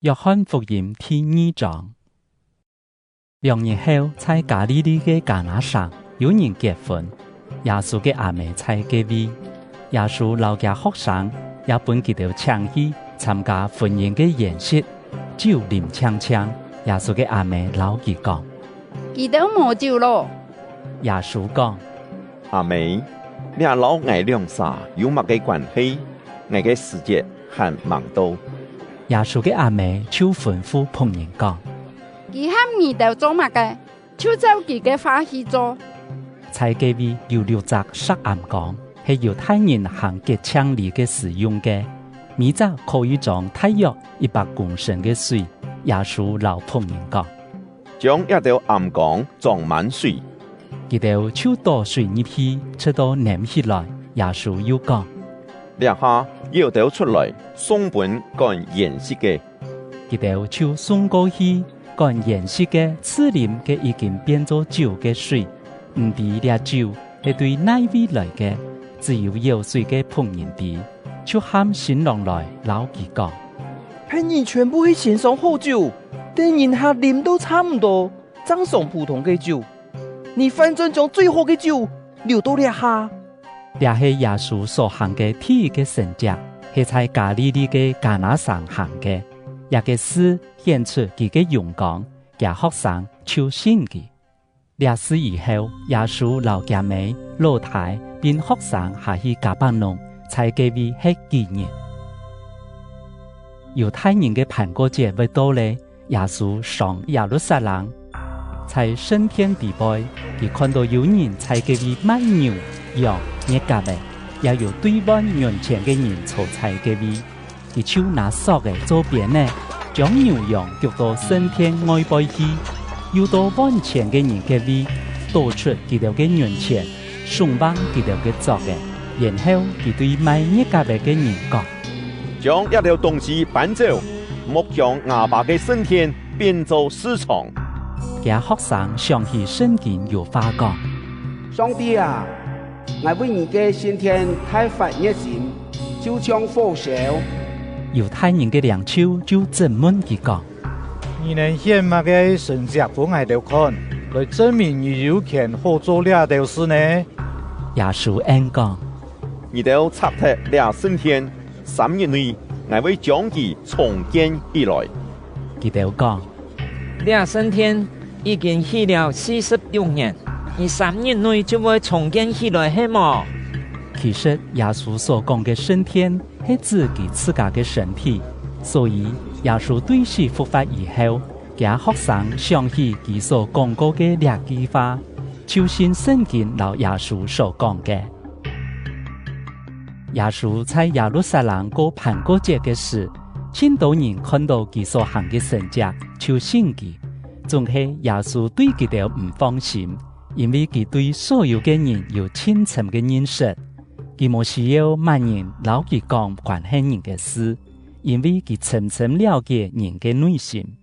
約翰福音第二章。兩日後，在加利利个迦拿城，有人結婚，耶穌个阿媽在个位，耶穌摎佮學生也分佢兜請去參加婚姻个筵席，酒啉悵悵，耶穌个阿媽摎佢講：佢兜無酒囉。耶穌講：阿媽，掠摎𠊎兩三有麼个關係？𠊎个時節還無到。耶穌个阿媽就吩咐僕人講：佢喊你兜做麼个，就照佢个話去做。在个位有六隻石頷缸，係猶太人行潔淨禮个時用个，每隻可以裝大約100公升个水。耶穌摎僕人講：將這兜頷缸裝滿水。佢兜就倒水入去，直到攕起來。耶穌又講：掠下搖兜出來，送分管筵席个。佢兜就送過去，管筵席个試啉个已經變做酒个水，毋知掠酒係對佗位來个，只有舀水个僕人知，就喊新郎來摎佢講：別人全部係先上好酒，等人客啉到差毋多，才上普通个酒，你反轉將最好个酒留到掠下。掠係耶穌所行个第一个神跡，係在加利利个迦拿城行个，這个事顯出佢个榮光，佮學生就信佢。掠事以後，耶穌摎佢媽、老大並學生下去迦百農，在个位歇幾日。猶太人个盤古節欲到咧，耶穌上耶路撒冷，在聖殿底背，佢看到有人在个位賣牛、羊、熱鴿个，也有兌換銀錢个人坐在个位。佢就拿索个做鞭仔，將牛羊逐到聖殿外背去，又到換錢个人个位，倒出佢兜个銀錢，鬆枋佢兜个桌个。然後佢對賣熱鴿个人講：將這兜東西搬走，莫將𠊎爸个聖殿變做市場。佮學生想起聖經有話講：上帝啊，𠊎為你个聖殿大發熱心，就像火燒。猶太人个領袖就質問佢講：你能顯麼个神跡分𠊎兜看，來證明你有權好做掠兜事呢？耶穌應講：你兜拆忒掠聖殿，3日內，𠊎會將佢重建起來。佢兜講：掠聖殿已經起了46年，你3日內就會重建起來，係無？其實耶穌所講个聖殿係指佢自家个身體，所以耶穌對死復活以後，佮學生想起佢所講過个掠句話，就信聖經摎耶穌所講个。耶穌在耶路撒冷過盤古節个時，真多人看到佢所行个神跡，就信佢。總係耶穌對佢兜毋放心，因為佢對所有个人有清楚个認識，佢無需要別人摎佢講關係人个事，因為佢深深了解人个內心。